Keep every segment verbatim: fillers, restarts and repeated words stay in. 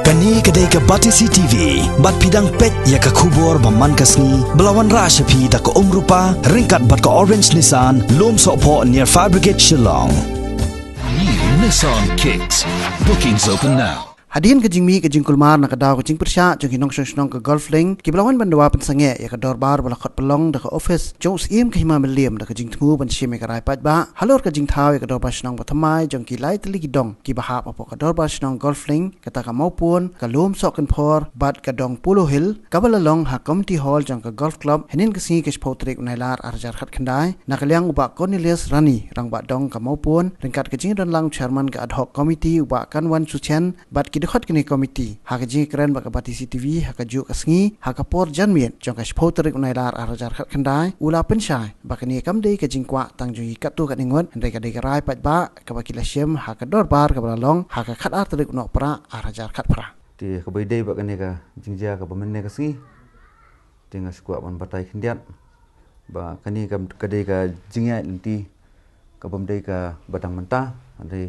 Kane ka dei ka Batesi T V, bad phi dang peit ïa ka khubor ba man ka sngi, ba la wanrah sha phi da ka Umrupa, ryngkat bad ka Orange Nissan, Lum Sohphoh near Fire Brigade Shillong. New Nissan Kicks. Bookings open now. Hadien ka jingmih ka jingkulmar na ka daw ka jingpyrshah jong ki nongshong shnong ka Golf Link, kiba la wan ban dawa pynsangeh ïa ka dorbar ba la khot pynlong da ka ophis jong u Syiem ka Hima Mylliem da ka jingthmu ban shim ïa ka rai paidbah halor ka jingthaw ïa ka dorbar shnong ba thymmai jong ki lai tylli ki dong kiba hap hapoh ka dorbar shnong Golf Link, kata ka Mawpun, ka Lum Sohkynphor bad ka dong Polo Hill, kaba la long ha Community Hall jong ka Golf Club hynnin ka sngi ka shiphew tarik u Nailar ar hajar khatkhyndai, na ka liang u Bah Cornelius Rani, Rangbah Dong ka Mawpun, ryngkat ka jingdon lang u Chairman ka Ad Hoc Committee u Bah Kanwan Suchen bad ki dkhot kane ka committee, ha ka jingkren bad ka Batesi T V ha kajuh ka sngi ha ka por janmiet jong ka shiphew tarik u Nailar ar hajar khatkhyndai, u la pynshai ba kane kam dei ka jingkwah tang jong ki katto katne ngut, hynrei ka dei ka rai paidbah kaba ki la shim ha ka dorbar kaba la long ha ka khatar tarik u Nohprah ar hajar khatphra. Te kaba ïadei bad kane ka jingjia kaba mynne ka sngi, te nga sngewkwah ban batai khyndiat ba kane ka, ka dei ka jingïaid lynti kabym dei kaba dang mynta, hynrei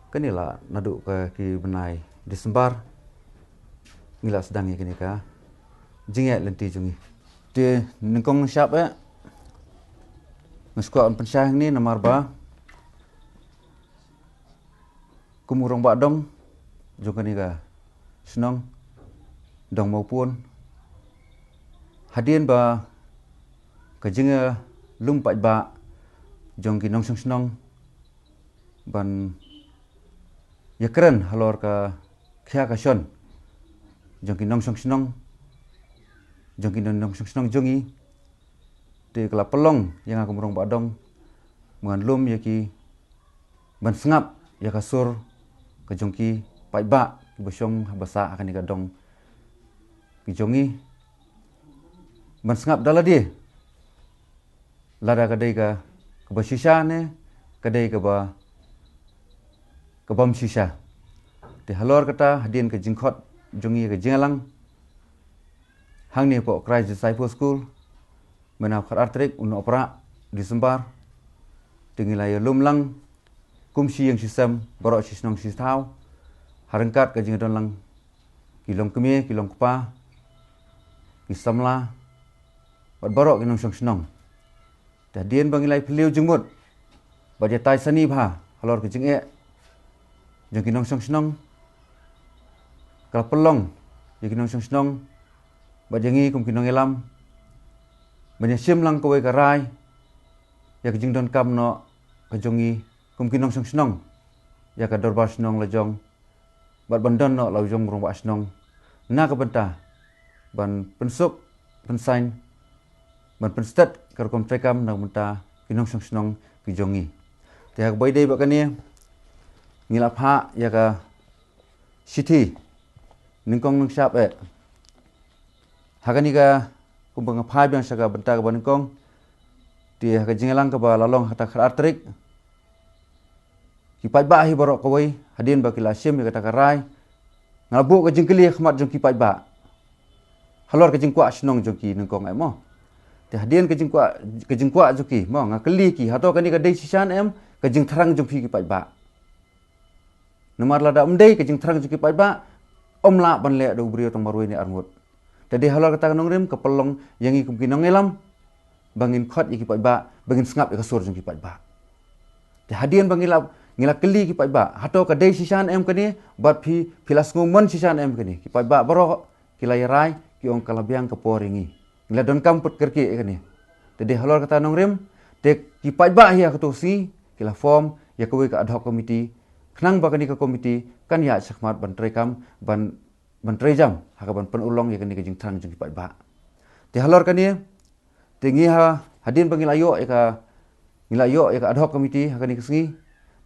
kane la naduh ka ki bnai December ngi la sdang ïa kane ka jingïaid lynti jong ngi. Te nyngkong nyngshap eh, nga sngewkwah ban pynshai hangne namar ba kum u Rangbah Dong jong kane ka shnong Dong Mawpun, hadien ba ka jingïalum paidbah jong ki nongshong shnong ban ïakren halor ka khia ka shon jong ki nongshong shnong, jong ki nongshong shnong jong ngi, te ka la pynlong ïa nga kum u Rangbah Dong ban lum ïa ki, ban sngap ïa ka sur ka jong ki paidbah kiba shong haba sah ha kane ka dong ki jong ngi, ban sngap da lade lada ka dei ka, kaba shisha ne ka dei kaba, kabym shisha. Te halor kata, hadien ka jingkhot jong ngi ka jingïalang hangne hapoh Christ Disciple School mynta ka khatar tarik u Nohprah December, te ngi la ïalum lang kum shi ïing shi sem, baroh shi shnong shi thaw, ha ryngkat ka jingdon lang ki longkmie ki longkpa, ki samla bad baroh ki nongshong shnong. Te hadien ba ngi la ïa phylliew jingmut bad ïa tai sani bha halor ka jingeh jong ki nongshong shnong, ka la pynlong ïa ki nongshong shnong bad ïa ngi kum ki nongïalam ban ïa shim lang kawei ka rai ïa ka jingdonkam noh ka jong ngi kum ki nongshong shnong ïa ka dorbar shnong la jong bad ban don noh la u jong u rangbah shnong na ka bynta ban pynsuk, pynsain, ban pynstet ka rukom treikam na ka bynta ki nongshong shnong ki jong ngi. Te ha kaba ïadei bad kane, ngi la phah ïa ka shithi nyngkong nyngshap eh. Ha kane ka, kumba nga phai biang sha ka bynta kaba nyngkong, te ha ka jingïalang kaba la long ha kata ka khatar tarik, ki paidbah hi baroh kawei, hadien ba ki la shim ïa kata ka rai, nga la buh ka jingkylli ha khmat jong ki paidbah halor ka jingkwah shnong jong ki nyngkong eh mo. Te hadien ka jingkwah, ka jingkwah jong ki mo, nga kylli ki, hato kane ka dei shisha ne em ka jingthrang jong phi ki paidbah? Namar lada ym dei ka jingthrang jong ki paidbah, ym lah ban leh da u briew tang marwei ne arngut. Te dei halor kata ka nongrim ka pynlong ïa ngi kum ki nongïalam ba ngin khot ïa ki paidbah, ba ngin sngap ïa ka sur jong ki paidbah. Te hadien ba ngi la, ngi la kylli ki paidbah, hato ka dei shisha ne em kane, bad phi, phi la sngewmon shisha ne em kane, ki paidbah baroh ki la ïarai, ki ong ka la biang ka por ïa ngi. Ngi la donkam put kyrkieh ïa kane. Te dei halor kata nongrim, te ki paidbah hi ha kato ka sngi ki la form ïa kawei ka ad hoc committee, khnang ba kane ka committee kan ïaid shakhmat ban treikam, ban, ban treijam ha kaban pynurlong ïa kane ka jingthrang jong ki paidbah. Te halor kane, te ngi ha, hadien ba ngi la ïoh ïa ka, ngi la ïoh ïa ka ad hoc committee ha kane ka sngi,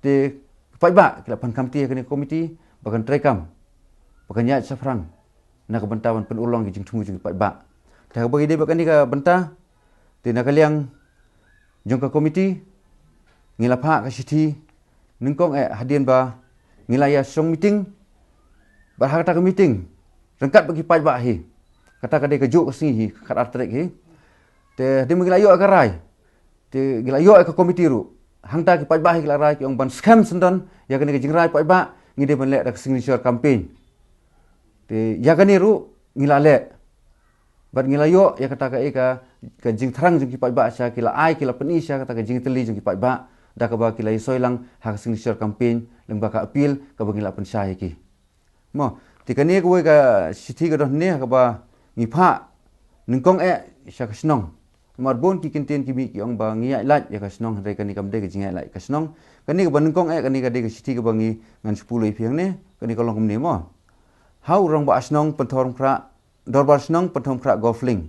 te ki paidbah ki la pan khamti ha kane ka committee ba kan treikam, ba kan ïaid shaphrang na ka bynta ban pynurlong ïa ka jingthmu jong ki paidbah. Te ha kaba ïadei bad kane ka bynta, te na ka liang jong ka committee, ngi la phah ka shithi nyngkong eh hadien ba ngi la ïa shong meeting, bad ha kata ka meeting ryngkat bad ki paidbah hi, kata ka dei kajuh ka sngi hi, ka khatar tarik hi. Te hadien ba ngi la ïoh ïa ka rai, te ngi la ïoh ïa ka committee ruh, hangta ki paidbah hi ki la rai, ki ong ban skhem syndon ïa kane ka jingrai paidbah, ngi dei ban leh da ka signature campaign. Te ïa kane ruh ngi la leh. Bad ngi la ïoh ïa kata ka, eh, ka, ka jingthrang jong ki paidbah sha, ki la ai, ki la pyni sha kata ka jingtylli jong ki paidbah da kaba ki la ïasoi lang ha ka signature campaign lyngba ka appeal kaba ngi la pynshai ïa ki. Mo, te kane kawei ka shithi ka don hangne ha kaba ngi phah nyngkong eh sha ka shnong. Namar bun ki kyntien ki mih ki ong ba ngi ïaid lait ïa ka shnong, hynrei kane kam dei ka jingïaid lait ka shnong. Kane kaba nyngkong eh, kane ka dei ka shithi kaba ngi, ngan shu pule ïa phi hangne, kane ka long kumne mo. Ha u Rangbah Shnong Pynthorumkhrah, Dorbar Shnong Pynthorumkhrah Golf Link.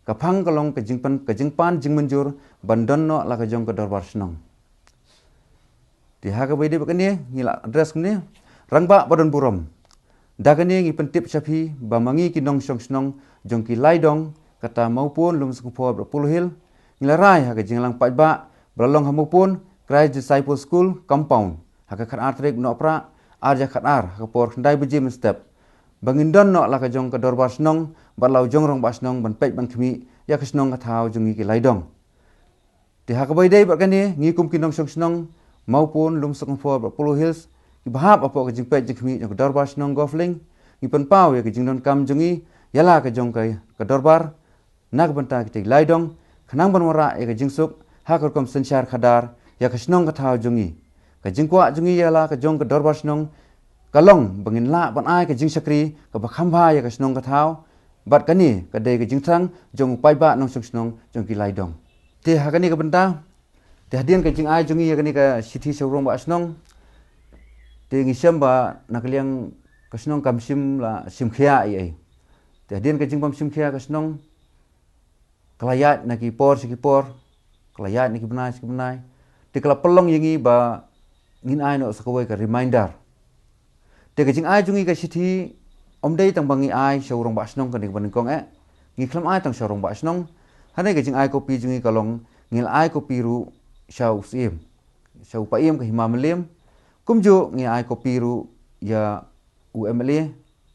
Ka phang ka long ka jingpan, ka jingpan jingmynjur ban don noh la ka jong ka Dorbar Shnong. Te ha kaba ïadei bad kane ngi la address kumne. Rangbah ba don burom, da kane ngi pyntip sha phi ba ma ngi ki nongshong shnong jong ki Laidong, kata Mawpun, Lumsngewphor bad Polo Hill, ngi la rai ha ka jingïalang paidbah ba la long ha Mawpun Christ Disciple School compound ha ka khatar tarik Nohprah, ar hajar khatar, ha ka por khyndai baje mynstep, ba ngin don noh la ka jong ka Dorbar Shnong bad la u jong Rangbah Shnong ban peit ban khmih ïa ka shnong ka thaw jong ngi ki Laidong. Te ha kaba ïadei bad kane, ngi kum ki nongshong shnong Mawpun, Lumsngewphor bad Polo Hills, kiba hap hapoh ka jingpeit jingkhmih jong ka Dorbar Shnong Golf Link, ngi pynpaw ïa ka jingdonkam jong ngi ïa la ka jong ka, ka dorbar na ka bynta kita ki Laidong, khnang ban wanrah ïa ka jingsuk ha ka rukom synshar khadar ïa ka shnong ka thaw jong ngi. Ka jingkwah jong ngi ïa la ka jong ka Dorbar Shnong ka long ba ngin lah ban ai ka jingshakri kaba kham bha ïa ka shnong ka thaw, bad kane ka dei ka jingthrang jong u paidbah nongshong shnong jong ki Laidong. Te ha kane ka bynta, te hadien ka jingai jong ngi ïa kane ka shithi sha u Rangbah Shnong, te ngi shem ba na ka liang ka shnong kam shym la shim khia ei ei. Te hadien ka jingbym shim khia ka shnong, ka la ïaid na ki por sha ki por, ka la ïaid na ki bnai sha ki bnai. Te ka la pynlong ïa ngi ba ngin ai noh sa kawei ka reminder. Te ka jingai jong ngi ka shithi ym dei tang ba ngi ai sha u Rangbah Shnong kane kaba nyngkong eh. Ngi khlem ai tang sha u Rangbah Shnong. Hangne ka jingai copy jong ngi ka long, ngi la ai copy ruh sha u Syiem, sha u Paiem ka Hima Mylliem. Kumjuh ngi ai copy ruh ïa u M L A,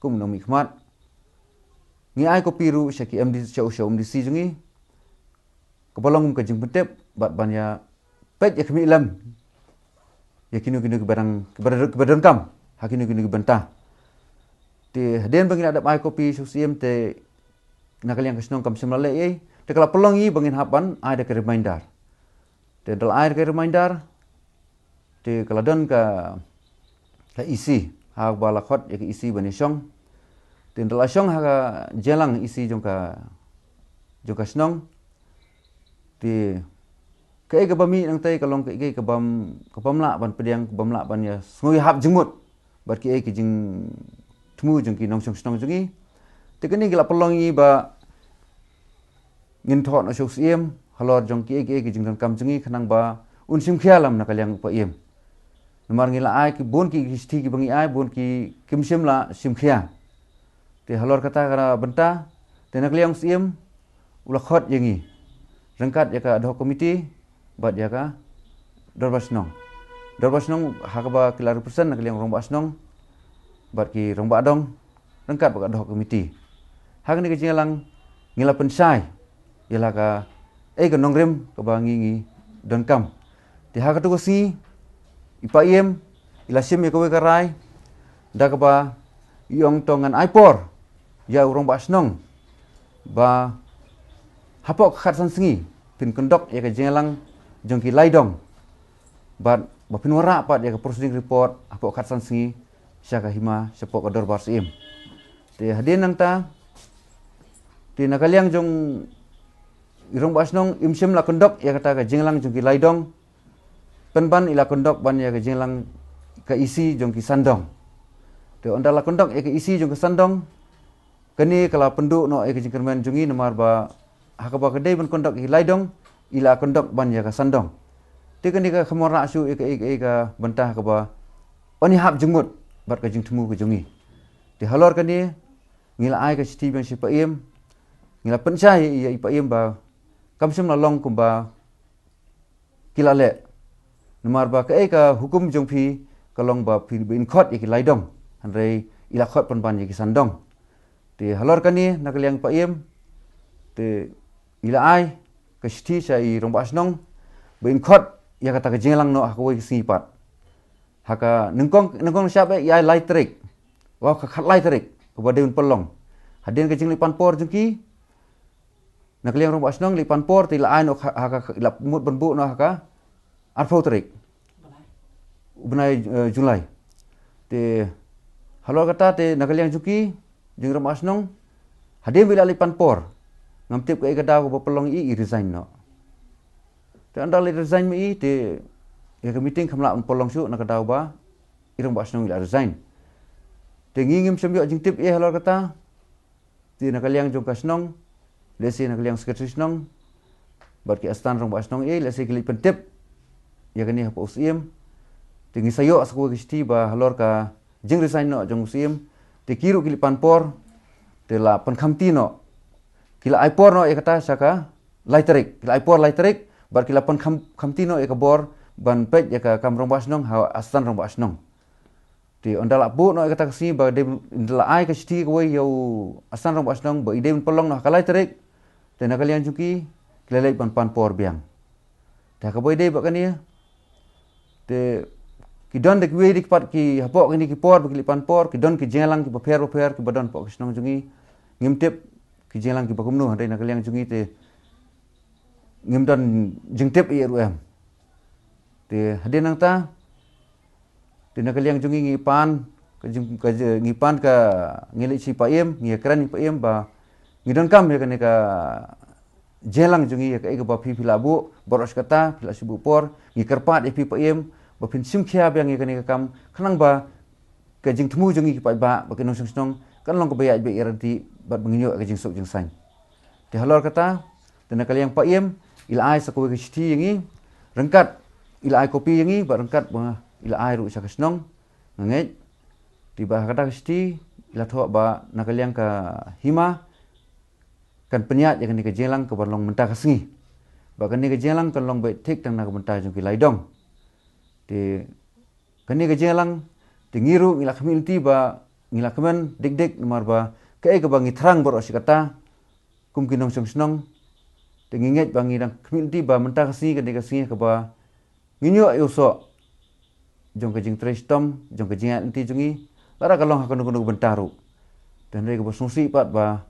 kum u nongmihkhmat. Ngi ai copy ruh sha ki M D, sha u, sha u M D C jong ngi. Kaba long kum ka jingpyntip bad ban ïa peit ïa khmih lem ïa kino kino kiba dang, kiba, kiba donkam ha kino kino ki bynta. Te hadien ba ngi la dep ai copy sha u Syiem, te na ka liang ka shnong kam shym la leh ei ei. Te ka la pynlong ïa ngi ba ngin hap ban ai da ka reminder. Te da la ai da ka reminder, te ka la don ka, ka E C, ha ba la khot ïa ka E C ban ïashong. Te da la shong ha ka jingïalang E C jong ka, jong ka shnong. Te kaei kaba mih nangtei ka long kaei kabym, kabym lah ban pdiang, kabym lah ban ïa sngew ïahap jingmut bad kiei ki jingthmu jong ki nongshong shnong jong ngi. Te kane ka la pynlong ïa ngi ba ngin thoh noh sha u Syiem halor jong kiei kiei ki jingdonkam jong ngi khnang ba un shim khia lem na ka liang u Paiem. Namar ngi la ai ki bun ki, ki shithi kiba ngi ai, bun ki kim shym la shim khia. Te halor kata ka bynta, te na ka liang u Syiem u la khot ïa ngi ryngkat ïa ka ad hoc committee bad ïa ka Dorbar Shnong. Dorbar Shnong ha kaba ki la represent na ka liang u Rangbah Shnong bad ki Rangbah Dong ryngkat bad ka ad hoc committee. Ha kane ka jingïalang ngi la pynshai ïa la kaei ka nongrim kaba ngi, ngi donkam. Te ha katu ka sngi i Paiem i la shim ïa kawei ka rai da kaba i ong, to ngan ai por ïa u Rangbah Shnong ba hapoh ka khatsan sngi phin kyndok ïa ka jingïalang jong ki Laidong bad ba phin wanrah pat ïa ka proceeding report hapoh ka khatsan sngi sha ka hima, shapoh ka Dorbar Syiem. Te hadien nangta, te na ka liang jong i Rangbah Shnong im shym la kyndok ïa kata ka jingïalang jong ki Laidong, pynban i la kyndok ban ïa ka jingïalang ka E C jong ki Sandong. Te ynda la kyndok ïa ka E C jong ki Sandong, kane ka la pynduh noh ïa ka jingkyrmen jong ngi namar ba ha kaba ka dei ban kyndok ïa ki Laidong, i la kyndok ban ïa ka Sandong. Te kane kam wanrah shuh ïa ka, ïa ka, ïa ka bynta ha kaba yn ïahap jingmut bad ka jingthmu ka jong ngi. Te halor kane ngi la ai ka shithi biang sha i Paiem, ngi la pynshai ïa i Paiem ba kam shym la long kumba ki la leh. Namar ba kaei ka hukum jong phi ka long ba phi, ba in khot ïa ki Laidong, hynrei i la khot pynban ïa ki Sandong. Te halor kane na ka liang Paiem, te i la ai ka shithi sha i Rangbah Shnong ba in khot ïa kata ka jingïalang noh ha kawei ka sngi pat. Ha ka nyngkong, nyngkong shap eh i ai lai tarik. Wa ka khatlai tarik. kaba dei ban pynlong. Hadien ka jingleit pan por jong ki, na ka liang rangbah shnong leit pan por te la ai noh ha ka, la mut ban buh noh ha ka arphew tarik u bnai, eh, July. Te halor kata te na ka liang jong ki, jong rangbah shnong, hadien ba i la leit pan por, ngam tip kaei ka daw kaba pynlong i, i resign noh. Te ynda la resign ma i te ïa ka meeting kam lah ban pynlong shuh na ka daw ba i rangbah shnong i la resign. Te ngi ngim shym ïoh jingtip ei halor kata. Te na ka liang jong ka shnong, lehse na ka liang secretary shnong bad ki assistant rangbah shnong, eh, lehse ki leit pyntip ïa kane hapoh u Syiem. Te ngi sa ïoh sa kawei ka shithi ba halor ka jingresign noh jong u Syiem, te ki ruh ki leit pan por, te la pynkhamti noh, ki la ai por noh ïa kata sha ka lai tarik, ki la ai por lai tarik bad ki la pynkham, khamti noh ïa ka bor ban peit ïa ka kam rangbah shnong ha assistant rangbah shnong. Te ynda la buh noh ïa kata ka sngi ba dei, ynda la ai ka shithi kawei ïa u assistant rangbah shnong ba i dei ban pynlong noh ha ka lai tarik, te na ka liang jong ki, ki la leit ban pan por biang. Te ha kaba ïadei bad kane, te ki don da kiwei de ki pat ki hapoh kine ki por ba ki leit pan por, ki don ki jingïalang kiba pher bapher kiba don hapoh ka shnong jong ngi. Ngim tip ki jingïalang kiba kumno, hynrei na ka liang jong ngi te ngim don jingtip ei ruh em. Te hadien nangta, te na ka liang jong ngi ngi pan ka jing, ka jing, ngi pan ka, ngi leit sha i Paiem, ngi ïakren i Paiem ba ngi donkam ïa kane ka jingïalang jong ngi, ïa kaei kaba phi, phi la buh baroh shi katta, phi la shu buh por, ngi kyrpad ïa phi Paiem ba phin shim khia biang ïa kane ka kam, khnang ba ka jingthmu jong ngi ki paidbah bad ki nongshong shnong kan long kaba ïaid beit ïaid ryntih bad ba ngin ïoh ïa ka jingsuk jingsaiñ. Te halor kata, te na ka liang Paiem i la ai sa kawei ka shithi ïa ngi, ryngkat i la ai kopi ïa ngi bad ryngkat ba i la ai ruh sha ka shnong, nga ngeit. Te bad ha kata ka shithi i la thoh ba na ka liang ka hima kan pynïaid ïa kane ka jingïalang kaban long mynta ka sngi. Ba kane ka jingïalang kan long beit thik tang na ka bynta jong ki laidong. Te kane ka jingïalang, te ngi ruh ngi la khmih lynti ba ngi la kmen dik dik namar ba kaei kaba ngi thrang baroh shi katta kum ki nongshong shnong. Te ngi ngeit ba ngi dang khmih lynti ba mynta ka sngi kan dei ka sngi kaba ngin ïoh ïa u soh jong ka jingtrei shitom, jong ka jingïaid lynti jong ngi, lada ka long ha kano kano ka bynta ruh. Te hynrei kaba sngewsih pat ba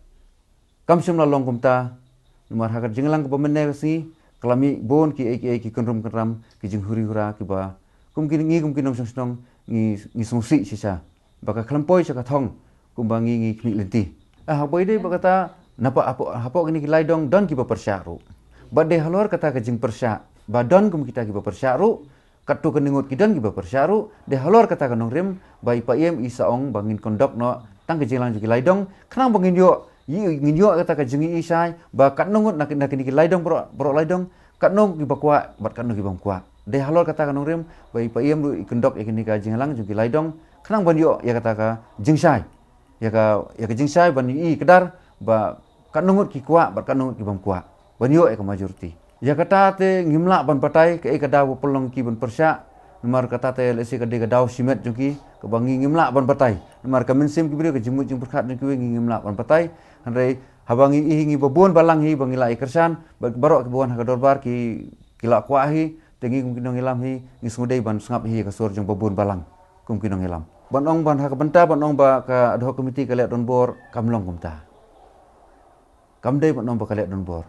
kam shym la long kumta, namar ha ka jingïalang kaba mynne ka sngi ka la mih bun kiei kiei ki kynrum kynram, ki jinghuri hura kiba kum ki, ngi kum ki nongshong shnong ngi, ngi sngewsih shisha ba ka khlem poi sha ka thong kumba ngi, ngi khmih lynti. Ah, haba ïadei bad kata, naba hapoh, hapoh kine ki laidong don kiba pyrshah ruh. Bad dei halor kata ka jingpyrshah ba don kum kita kiba pyrshah ruh, katto katne ngut ki don kiba pyrshah ruh, dei halor kata ka nongrim ba i Paiem i sa ong ba ngin conduct noh tang ka jingïalang jong ki laidong, khnang ba ngin ïoh, ngin ïoh kata ka jingïohi shai ba katno ngut na ki, na kine ki laidong baroh, baroh laidong, katno kiba kwah bad katno ki bym kwah. Dei halor kata ka nongrim ba i Paiem ruh i conduct ïa kine ka jingïalang jong ki laidong, khnang ban ïoh ïa kata ka jingshai, ïa ka, ïa ka jingshai ban ïohi kdar ba katno ngut ki kwah bad katno ngut ki bym kwah, ban ïoh ïa ka majority. Ïa kata te ngim lah ban batai kaei ka daw ba pynlong ki ban pyrshah, namar kata te lehse ka dei ka daw shimet jong ki kaba ngi ngim lah ban batai. Namar ka mynsiem ki briew, ka jingmut jingpyrkhat jong kiwei ngi ngim lah ban batai. Hynrei haba ngi ïohi, ngi ba bun balang hi ba ngi la ïa kyrshan, bad baroh kiba wan ha ka dorbar ki, ki la kwah hi, te ngi kum ki nongïalam hi ngi sngewdei ban sngap hi ïa ka sur jong ba bun balang kum ki nongïalam. Ban ong ban ha ka bynta ban ong ba ka ad hoc committee ka leh donbor, kam long kumta. Kam dei ban ong ba ka leh donbor.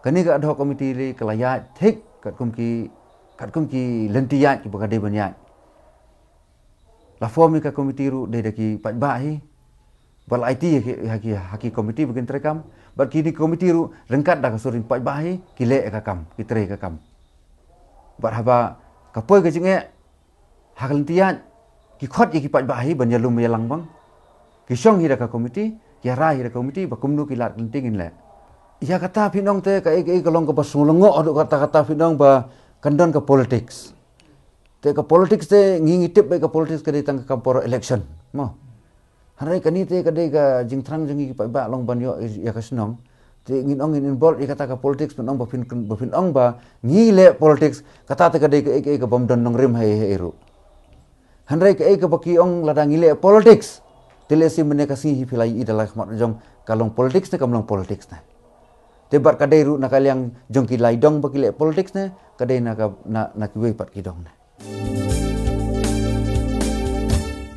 Kane ka ad hoc committee lei ka la ïaid thik katkum ki, katkum ki lynti ïaid kiba ka dei ban ïaid. La form ïa ka committee ruh dei da ki paidbah hi ba la aiti ha ki, ha ki, ha ki committee ba kin treikam. Bad kine ki committee ruh ryngkat da ka sur jong ki paidbah hi ki leh ïa ka kam, ki trei ïa ka kam. Bad haba ka poi ka jingeh ha ka lynti ïaid, ki khot ïa ki paidbah hi ban ïalum ïalang bang. Ki shong hi da ka committee, ki rai hi da ka committee ba kumno ki lad ka lynti ngin leh. Ïa kata phin ong te kaei kaei ka long kaba sngewlyngngoh haduh katta katta phin ong ba kan don ka politics. Te ka politics te ngi ngi tip ba ka politics ka dei tang ka kam por election, mo. Hynrei kane te ka dei ka jingthrang jong ngi ki paidbah long ban ïoh ïa ka shnong. Te ngin ong ngin involve ïa kata ka politics, phin ong ba phin, ba phin ong ba ngi leh politics, kata te ka dei kaei kaei ka bym don nongrim ha ei ha ei ruh. Hynrei kaei kaba ki ong lada ngi leh politics, te lehse mynne ka sngi hi phi la ïohi da la khmat jong ka long politics ne kam long politics ne. Te bad ka dei ruh na ka liang jong ki laidong ba ki leh politics ne, ka dei na ka, na, na kiwei pat ki dong ne.